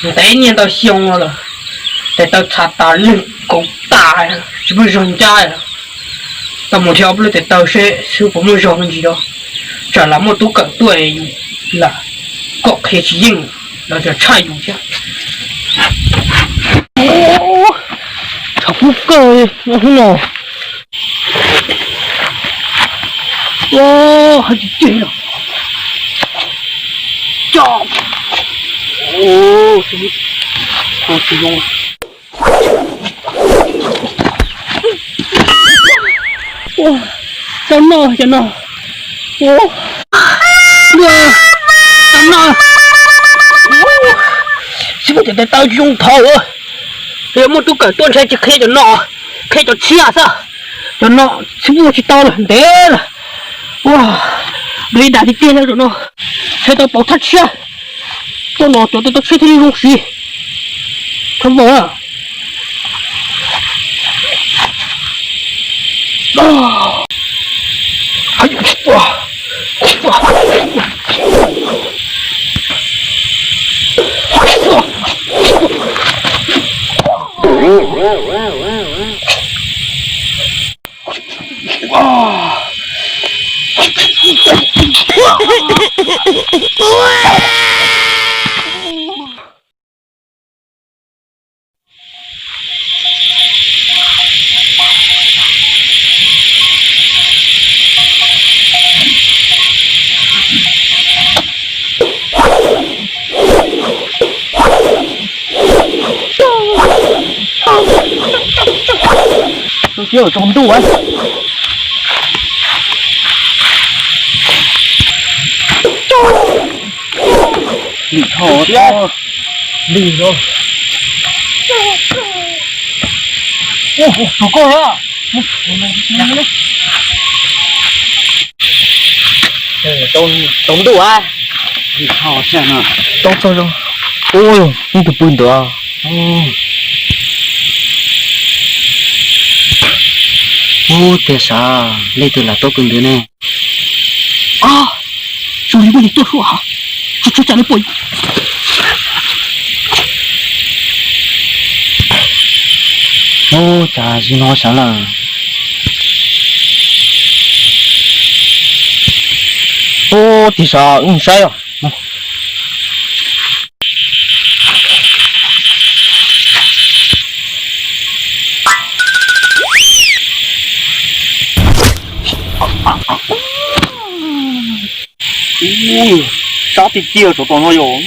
Ntev niaj ntau xyoo no lawm, tes taw tshav tas leeg kaum tas, tsis muaj zog ncaj. Tau mus nrhiav ob lub tes taw seb xyov puas muaj zog me ntsis rau, tsam lam muaj tub kawm tuaj lam kom qhia tsis yeej, los tseem tshaj yus thiab. Tshav kub kawg no. Hais tiag tiag no. Cov, tsis zoo. Cov no, cov no. Cov no. Xib fwb tias tes taw tsis zoo thov. Yog muaj tub kawm tuaj ntshai tsis qhia cov no, qhia cov tshiab xwb. Cov no xib fwb ua tsis tau lawm, ntev lawm. Ua, dua ib dag tiag tiag lawm cov no. Ntshai tau pauv thaj tshiab. Tuaj no cov tes taw tshiab thiaj li zoo siv. Txhob vau na. Tus txiv tsaus ntuj. Lim tho, lim no. Tus koj a. Tsaus ntuj a. Lim tho, tau txog zoo. Ua, tus pw ntawd. Ub, tiag sav, leej twg lam tuaj pw ntawd ne? Zoo li muaj neeg tuaj suab, tsuas tsam li pom. Ub, cas zoo no sav lawm. Ub, tiag sav, wb mus saib os. Sab tiag tiag, tsov tom no yog.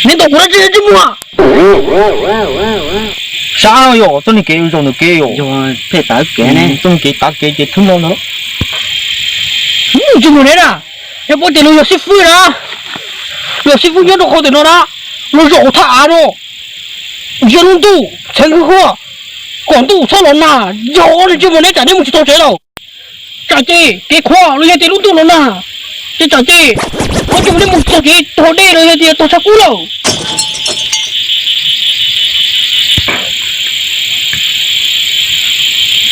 Neb ntaus kuv dab tsi tsis muag? Sab yog txoj niag kev zaum ntawm kev yog phem tav kev ne, txoj niag kev tav kev ces thwb no ntag. Tsis muag neb na, yog puas tias luag yog xib fwb na, luag xib fwb nyob rau qhov tiam no na, luag zaum hauv thaj av no, ntsia lub ntuj txheev khwb khuab, kom ntuj txhob los nag, yog li tsis muag neb tsam neb mus tsis tau tsev lawm. Tsam ces kev qhuav los yog tias lub ntuj los nag, ces tsam ces qhuav ces neb mus txog kev tog dej los yog tias tog tshav kub lawm.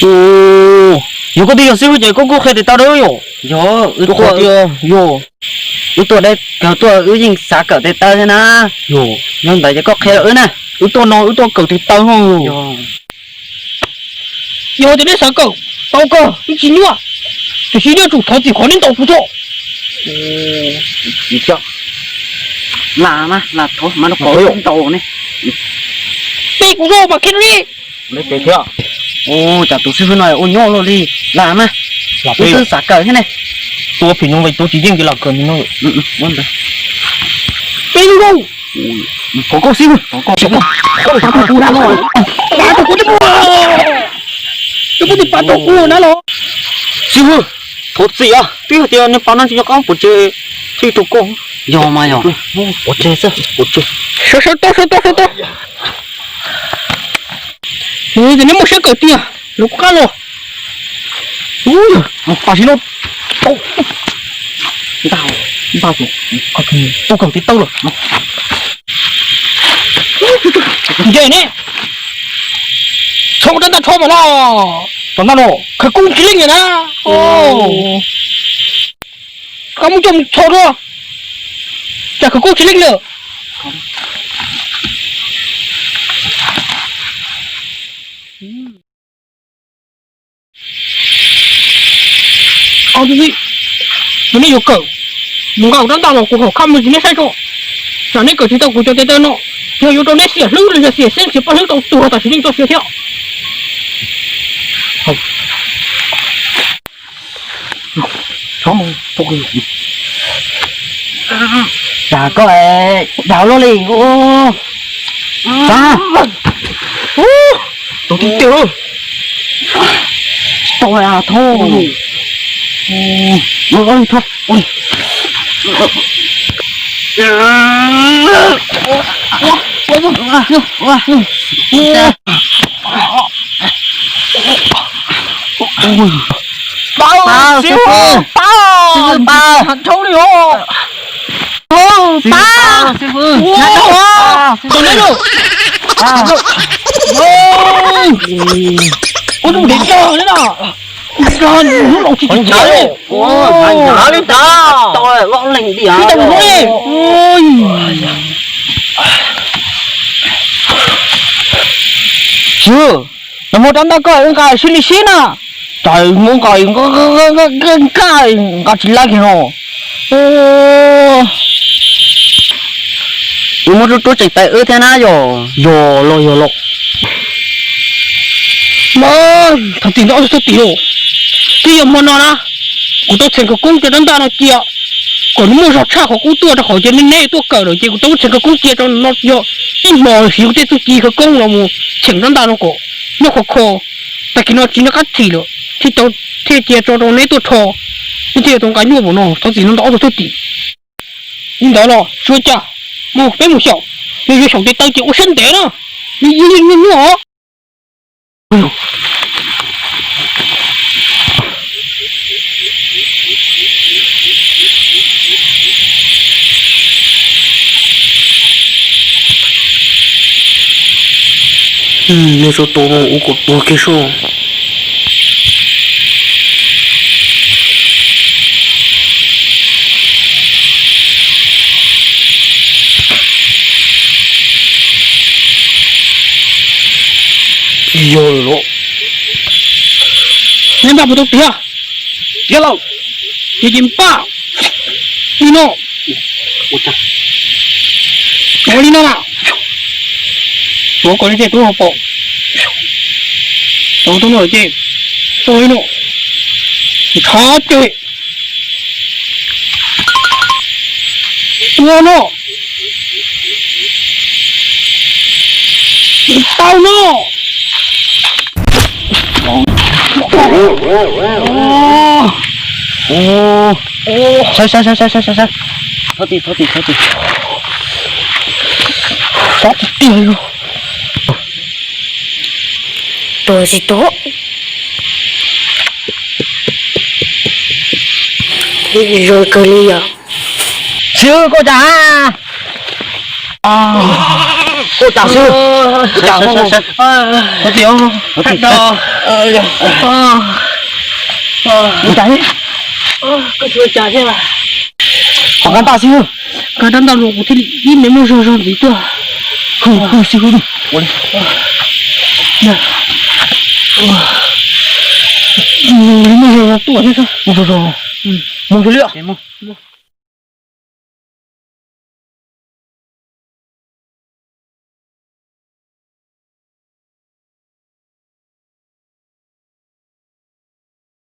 Yog koj twb yog xib fwb ces koj kuj qhia tes taw rau yom. Yog, wb tuaj, yog, wb tuaj deb kawg tuaj wb yeej xav kawm tes taw thiab na. Yog, yog ntawd ces koj qhia rau wb na, wb tuaj no wb tuaj kawm tes taw no. Yog tias neb xav kawm, tau kawg, wb tsis nyuaj, tiam sis neb yuav tsum thov txim qhov neb ntaus kuv tso. Lam mas, lam thov mas rau qhov ntau ne. Peb kuv zoo mas khiav li. Lawv ces thiab. Ua cas tus xib hwb no ua nyob luaj li, lam mas. Wb twb xav kawm thiab ne. Tua phim nyuj vais tua tsis yeej ces los kawm no. Peb zoo. Thov koj xib hwb, thov koj, thov koj, thov koj tus na los, pab tau kuv, pab tau kuv na los. Xib hwb, thov txim, twb hais tias nej pab no tsis nyob qab puas tsev, thiaj rau koj. Yog mas yog. Puas tsev xwb, puas tsev. Sawv, sawv tau, sawv tau, sawv tau. Ua ces neb muaj siab kawm tiag, los kuv qab los. Tam sim no tau, tau, tau kawm tib tawb lawm. Nce ne, txhob rab ntaj tsho mas los, tom ntej no khawv koob tsis leej na. Koj muab coj mus txhob dua, cas khawv koob tsis leej lawm. Tus txiv, yog nej yuav kawm, mus nqa kuv rab ntaj los kuv hom khab mus tsis neb saib tso. Tsam neb kawm tsis tau kuv cov tes taw no, yog yuav rau neb xiam hlwb los yog xiam xeeb xiam paj hlwb rau tug tam sim neej tso siab thiab. Tsam koj dag luaj li. Tus tib teg, tsis tau thauj. Thauj. Pab, pab, pab, pab, thauj li os. Pab, pab, tus neb los. Ua tus neb cog li no. Hnub no tsis tsis tsev li. Tsis tau hnub li. Xyw, nws muaj rab ntaj koj wb nqa sib li sib na. Cas muab nqa, nqa, nqa tsis laib kiag no. Wb muab ruab ruab tseem pais wb thiab na yog. Yog los yog los. Mas thaum tim no ob tug txhob tim lauj. Twb yog hmo no na, kuv tau txheem khawv koob cov rab ntaj no cia kom nws muaj zog tshaj qhov qub tuaj rau qhov ces neb tuaj kawm lawm ces kuv tau txheem khawv koob cia rau no yog ib hmos siv kuv tej txuj ci khawv koob los mus cheem rab ntaj no kom nyob khov kho. Tag kis no tsis nco qab txhim lawm thiaj tau, thiaj cia tso rau neb tuaj rho, neb thiaj yuav tau nqa nyuaj npaum no. Thov txim no ntau ob tug txhob tim. Li ntawd los tsuav cas, mus peb mus xyaum, yog yuav xyaum tes taw ces ua siab ntev na, li nyuaj nyuaj os. Nej tso tua ua kom tuag kiag soj. Yog lawm los. Neb npaj puas tau tiav? Tiav lawm. Yog ces npaj li no. Ua li no na. Tuav kom li tej tub ho pom. Tau tub no ces tau li no. Ntshav ces ua no. Tau no. Saib, saib, saib, saib, saib, saib. Thov txim, thov txim, thov txim. Xob tiag tiag li. Tuag tsis tuag. Zoo kawg li yom. Xib hwb, koj cas? Koj cas xib hwb? Koj cas? Koj cas? Koj cas thiab? Qhov qab ntaj xib hwb. Qhov qab ntaj no kuv thiaj li ib me muaj zog zog ntxiv tuaj. Hwj, hwj xib hwb. Ua li. Muaj zog zog tuaj thiab. Muaj zog zog. Mus xwb li.